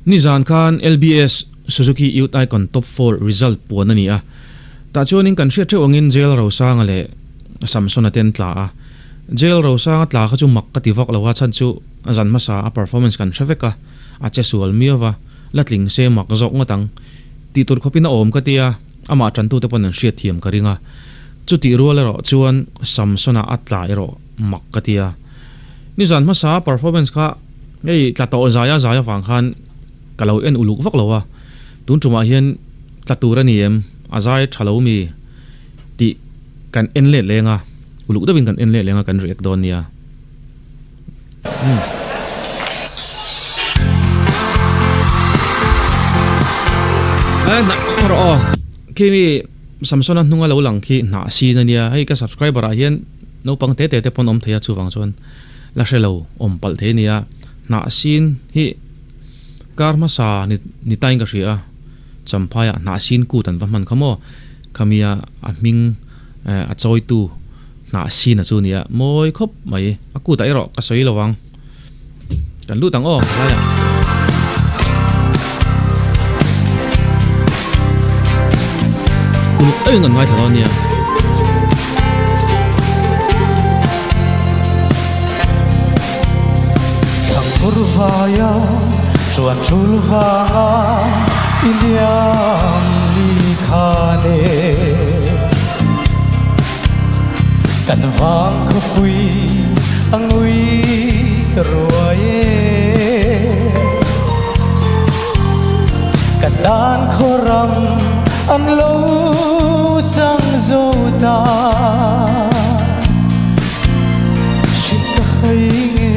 Nizan khan LBS Suzuki Youth Icon Top 4 result puan a ni a. Tah chuanin kan hriat theuh angin Jail Rosanga leh Samsona te an tla a. Jail Rosanga tla kha chu mak ka ti vak lo a, chhan chu zan hmasa a performance kan hre vek a, a che sual miau va, la tling se mak zawk ngawt ang. Tih tur khawpin a awm ka ti a, amah tantute pawn an hriat thiam ka ring a. Chutih rual erawh chuan Samsona a tla erawh mak ka ti a. Nizan hmasa a performance kha hei tla tawh zaia zai avang khan ka lo en uluk vak lo a, tun tumah hian tla tur a ni em, a zai tha lo mi tih kan en let leng a, uluk deuhin kan en let leng a kan react dawn nia. Umm. Eh hnah rawh aw, khi mi Samsona hnunga lo lang khi hnah sin a nia, hei ka subscriber ah hian naupang te te te pawn awm thei a chuvang chuan la hre lo awm palh thei a nia, hnah sin hi kar hmasa ni ni tain ka hria a, Champhai ah hnah sin kut an va hman kha maw, khamia a hming eh a chawitu hnah sin a chu nia mawi khawp mai, a kut ah erawh ka sawi lo ang, kan lut ang aw helai ah. Uluk takin kan ngaithla dawn nia. Thlanghur vaia chuan thul vanga i liam ni khan e. Kan vang khawpui a ngui ruai e. Kan dan khaw ram an lo chang zo ta. Hrilh ka hai nge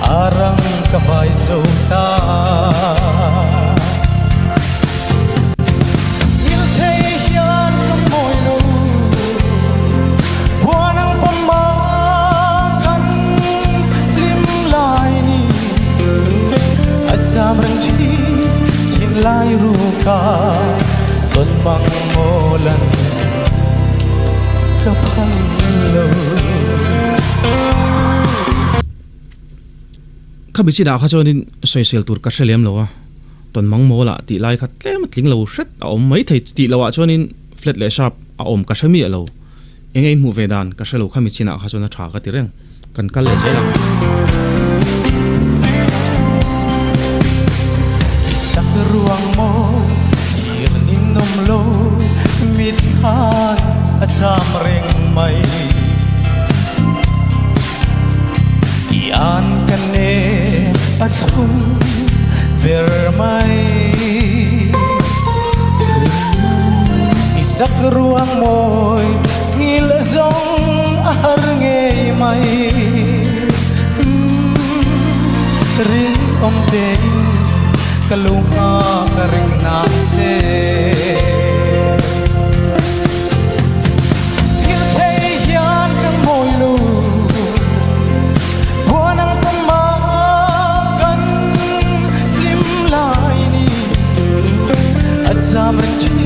a rang ka vai zo ta. Ngil thei hian ka mawi lo, buan ang pama kan hlim lai ni. A cham reng thin thinlai ruka tawn mang mawlan ka phal lo. Khami chinah kha chuanin sawisel tur ka hre lem lo a, tawn mang mawlah tih lai kha tlem a tling lo hret a awm mai thei tih loh ah chuanin flat leh sharp a awm ka hre miah lo. Eng a inhmuh ve dan ka hre lo khami chinah kha chuan a tha ka ti reng. Kan kal leh zel ang. I sak ruang maw thlir ninawm lo mitthlan a cham reng mai. I an ka ne a thlum ber mai. I sak ruang mawi ngil zawng a har ngei mai. Rinawm tein ka lo nghak reng na che. Thil thei hian ka ngawi lo, buan ang tama kan hlim lai ni. A cham reng thin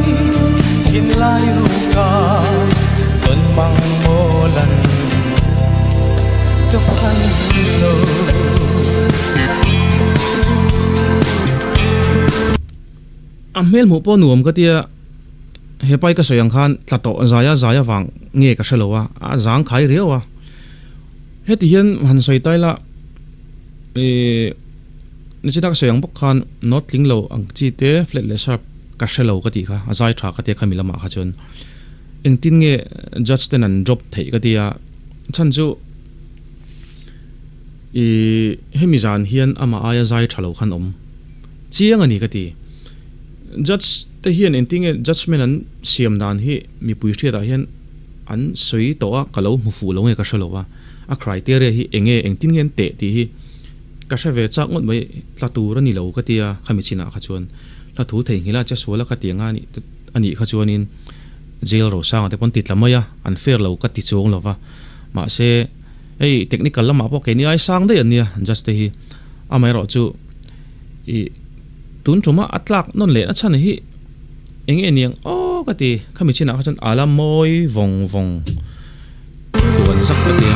thinlai ruka tawn mang mawlan ka phal lo. A hmel hmuh pawh nuam ka tia, hepai ka sawi ang khan tla tawh zaia zai avang nge ka hre lo a, a zang khai riau a. Heti hian han sawi tai la, ih nichina ka sawi ang bawk khan note tling lo ang chi te flat leh sharp ka hre lo ka tih kha, a zai tha ka tia khami lamah kha chuan engtin nge judge ten an drop theih ka tia, chhan chu ih hemi zan hian amah aia zai tha lo khan awm. Chiang a ni ka ti. Judge te hian engtinge judgement an siam dan hi mipui hriatah hian an sawi tawh a, ka lo hmu fuh lo nge ka hre lo a, a criteria hi enge engtin nge an teh tih hi ka hre ve chak ngawt mai, tla tur a ni lo ka ti a, khami chinah kha chuan hla thu theihnghilh a che sual a ka ti anga a nih kha chuanin jail rosanga te pawn ti tla mai a, an fair lo ka ti chuang lo va, mahse hei technical lamah pawh keini ai sang daih an nia judge te hi, amaherawhchu. I tun tuma a tlak nawn leh na chhan hi eng nge niang aw ka ti khami chinah kha chuan a la mawi vawng vawng tluan zak ka ti a.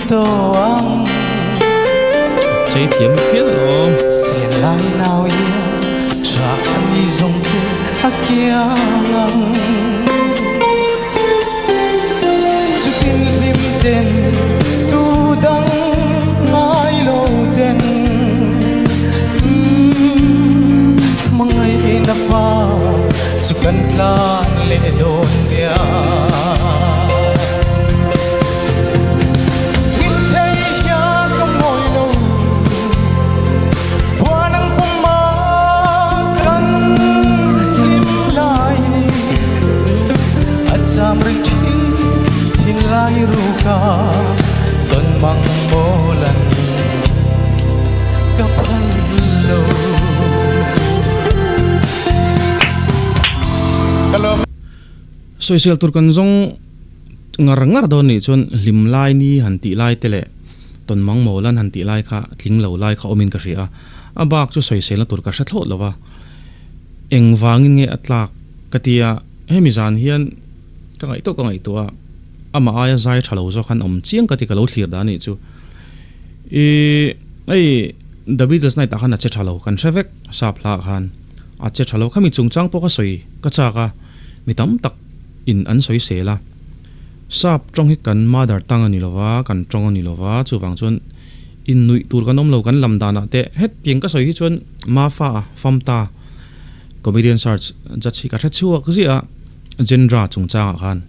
tawh ang. Chei thiam phian alawm. Sen lai nau hian tha a ni zawng te a kiang ang. Chutin hlim ten tu dang ngai lo ten Hmangaihna pa chu kan tlan leh dawn nia. Sawisel tur kan zawng ngar ngar dawn nih chuan hlim lai ni han tih lai te leh tawnmang mawlan han tih lai kha tling lo lai kha awmin ka hria a, a bak chu sawiselna tur ka hre thlawt lo va, engvangin nge a tlak ka ti a, hemi zan hian ka ngaihtuah ka ngaihtuah a, amah aia zai tha lo zawk han awm chiang ka ti ka lo thlir dan nih chu. Ih hei The Beatles night ah khan a che tha lo kan hre vek sap hla ah khan a che tha lo khami chungchang pawh ka sawi ka chak a, mi tam tak in an sawi sel a. Sap tawng hi kan mother tongue a ni lo va, kan tawng a ni lo va, chuvang chuan innuih tur kan awm lo kan lam danah te hetiang ka sawi hi chuan Mafa a Famta comedian search judge hi ka hre chhuak ziah a, genre chungchangah khan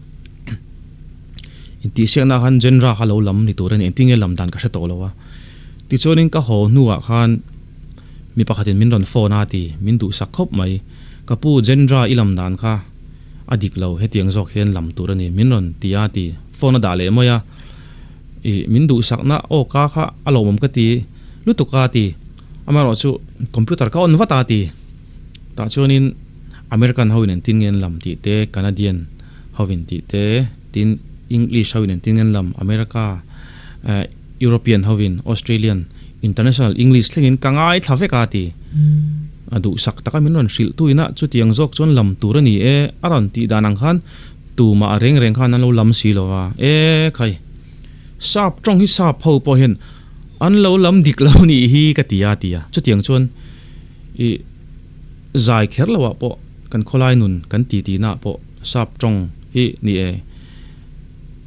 intihsiakna ah khan genre kha lo lam ni tur a ni, engtin nge lam dan ka hre tawh lo a. Tichuanin ka haw hnuah khan mi pakhatin min rawn phone a ti, min duhsak khawp mai, ka pu genre i lam dan kha. A dik lo, hetiang zawk hian lam tur a ni, min rawn ti a ti, phone a dah leh mai a, ih min duhsakna aw ka kha a lawmawm ka ti lutuk a ti, amaherawh chu computer ka on vat a ti, tah chuanin American ho in engtin nge an lam tih te, Canadian ho in tih te, tin English ho in engtin nge an lam, America eh European ho in, Australian, International English thlengin ka ngaithla vek a ti. A duhsak taka min rawn hrilh tu ina chutiang zawk chuan lam tur a ni e, a rawn tih dan ang khan tumah a reng reng khan an lo lam si lo va, e khai, sap tawng hi sap ho pawh hian an lo lam dik lo nih hi ka ti a ti a, chutiang chuan i zai kher lo ah pawh kan khawlai nun kan ti tihna ah pawh sap tawng hi ni e.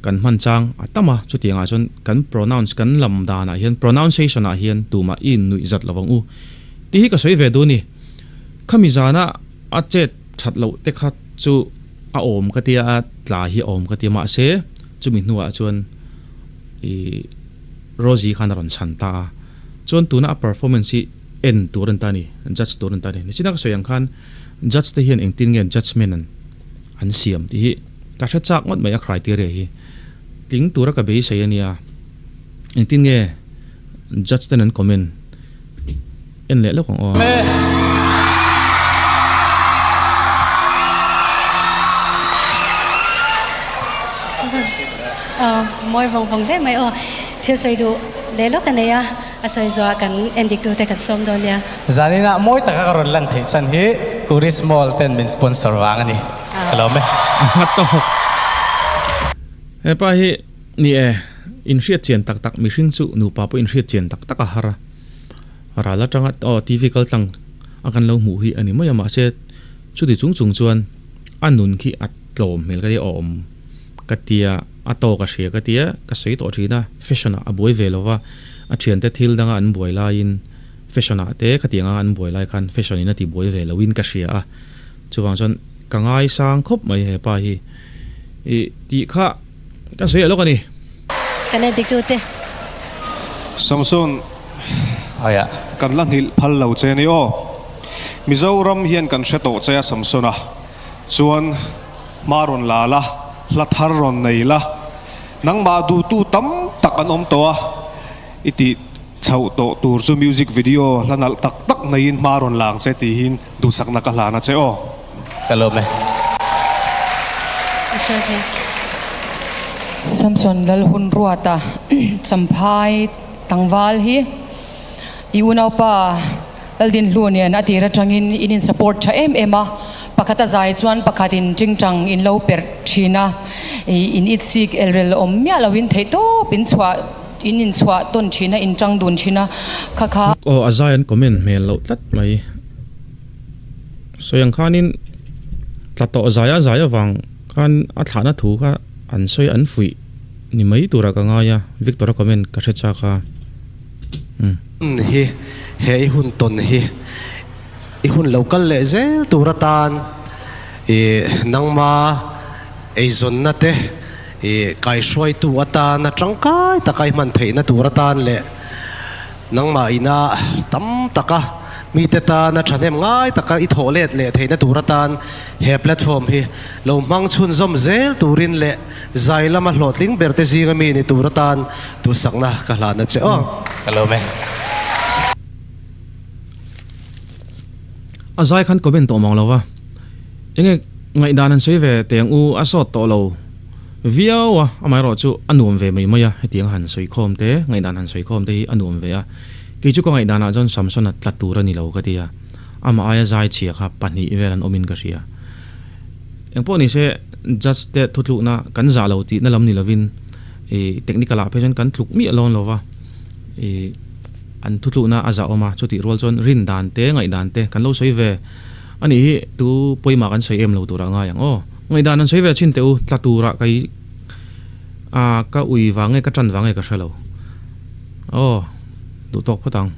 Kan hman chang a tam a, chutiang ah chuan kan pronounce kan lam dan ah hian pronunciation ah hian tumah i innuih zat lo ang u tih hi ka sawi ve duh a ni. Khami zana a chet that loh te kha chu a awm ka tia a tla hi a awm ka tia mahse chumi hnuah chuan i Rosie khan a rawn chhan ta a, chuan tuna a performance hi en tur a ni ta a ni, judge tur a ni ta a ni. Nichina ka sawi ang khan judge te hian engtin nge judgement an an siam tih hi Ka hre chak ngawt mai a criteria hi tling tura ka beisei a nia. Engtin nge judge ten an comment en leh lawk ang aw. Mawi vawng vawng hle mai aw. Thil sawi duh leh lawk a nei a, a sawi zuah kan en dik tute kan sawm dawn nia. Zaninah mawi taka ka rawn lan theih chhan hi Kuris Mall ten min sponsor vang a ni. Ka lawm e. A tawk. Hepa hi ni e, inhriat chian tak tak mihring chu nupa pawh inhriat chian tak tak a har a. Ral atanga aw TV kal tlang a kan lo hmuh hi a ni mai a mahse chuti chung chung chuan a nun khi a tlawm hmel ka tia awm ka tia a tawk a hria ka tia ka sawi tawh thin a fashion ah a buai ve lova a thiante thil danga an buai laiin fashion ah te khatiang anga an buai lai khan fashion in a ti buai ve loin ka hria a. Chuvang chuan ka ngaisang khawp mai he pa hi i tih kha ka sawi leh lawk a ni. Kan en dik tute. Samson, kan la nghilh phal lo che ni aw. Mizoram hian kan hre tawh che a Samson a, chuan hma rawn la la, hla thar rawn nei la, nangmah duhtu tam tak an awm tawh a, i tih Chhoh tawh tur chu music video hla nalh tak tak neiin hma rawn lang che tihin duhsakna ka hlan a che aw. Ka lawm e. Samson Lalhunruata Champhai tlangval hi i unaupa Laldinhlu nen a tir atangin in in support tha em em a, pakhat a zai chuan pakhat in tingtang in lo perh thin a, in itsik elrel awm miah loin theihtawp in chhuah. in inchhuah tawn thin a, in tang dun thin a, kha kha. Aw a zai an comment hmel loh tlat mai. Sawi ang khanin tla tawh zai a zai avang khan a thlahna thu kha an sawi an fuih ni mai turah ka ngai a, Victor a comment ka hre chak a. Umm. Hi he i hun tawn hi i hun lo kal leh zel tur atan i nangma eizawnna te i kaihruaitu atana tangkai taka i hman theihna tur atan leh nangmah ina tam taka mite tana thahnem ngai taka i thawh let leh theihna tur atan he platform hi lo hmang chhunzawm zel turin leh zai lama hlawhtling berte zinga mi ni tur atan duhsakna ka hlan a che aw. Ka lawm e. A zai khan comment tawh mang lo va, enge ngaihdan an sawi ve teng u a sawt tawh lo viau a, amaherawh chu a nuam ve mai mai a, hetiang han sawi khawm te, ngaihdan han sawi khawm te hi a nuam ve a, kei chu ka ngaihdanah chuan Samsona tla tur a ni lo ka ti a, amah aia zai chhia kha pahnih vel an awmin ka hria. Engpawh ni se judge te thutlukna kan zah lo tihna lam ni lovin ih technical ah phei chuan kan tluk miah lawn lo va, ih. An thutlukna a zah awm a, chutih rual chuan rin dan te, ngaihdan te kan lo sawi ve a nih hi, tu pawimah kan sawi em lo turah ngai ang aw. Ngaihdan an sawi ve thin teh u, tla turah ka i a ka ui vang nge ka tan vang nge ka hre lo. Aw, duh tawk phawt ang.